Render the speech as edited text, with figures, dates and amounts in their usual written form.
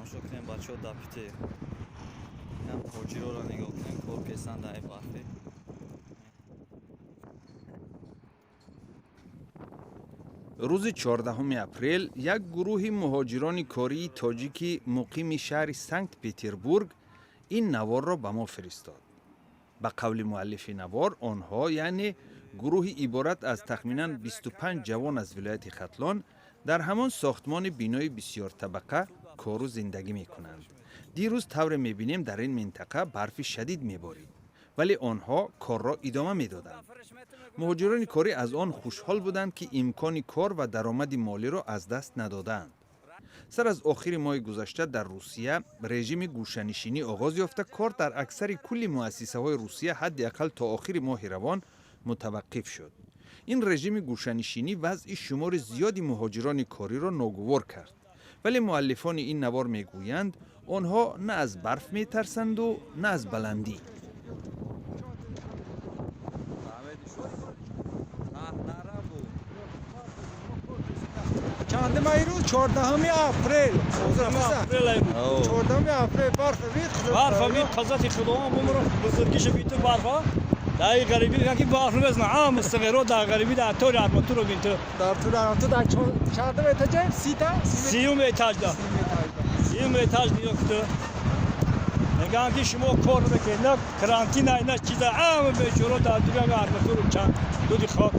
Тамошо кунем, бачаҳо, дар Питер муҳоҷироро нигоҳ кунем, кор кесан дар барфе. Рӯзи 14 апрел як гурӯҳи муҳоҷирони кории тоҷики муқими шаҳри Санкт Петербург ин наворро ба мо фиристод. Ба қавли муаллифи навор, онҳо, яъне гурӯҳи иборат аз тахминан 25 ҷавон аз вилояти Хатлон, дар ҳамон сохтмони бинои бисёртабақа кору зиндагӣ мекунанд. Дирӯз, тавре мебинем, дар ин минтақа барфи шадид меборид, вале онҳо корро идома медоданд. Муҳоҷирони корӣ аз он хушҳол буданд, ки имкони кор ва даромади молиро аз даст надодаанд. Сар аз охири моҳи гузашта дар Русия режими гӯшанишинӣ оғоз ёфта, кор дар аксари кулли муассисаҳои Русия ҳадди ақал то охири моҳи равон мутаваққиф шуд. Ин режими гӯшанишинӣ вазъи шумори зиёди муҳоҷирони кориро ногувор кард, вале муаллифони ин навор мегӯянд, онҳо на аз барф метарсанду на аз баландӣ. Чандум рӯз? 14 апрел. 14 апрел барф вид. Барф вид, қазати худованд бумро бузургиша биту барфа. Дар ғарибӣ яки барф намезна, ам сағиро дар ғарибӣ дар тори арматуро бинту. Дар тури арматур дар чандум этажа? 30-та? 30-юм этажда. 30-юм этаж нигоҳ куту. Мегӯянд, ки шумо кор мекунед, на карантин, на чиза, ам бечоро дар дури арматуру чанд дуди хок.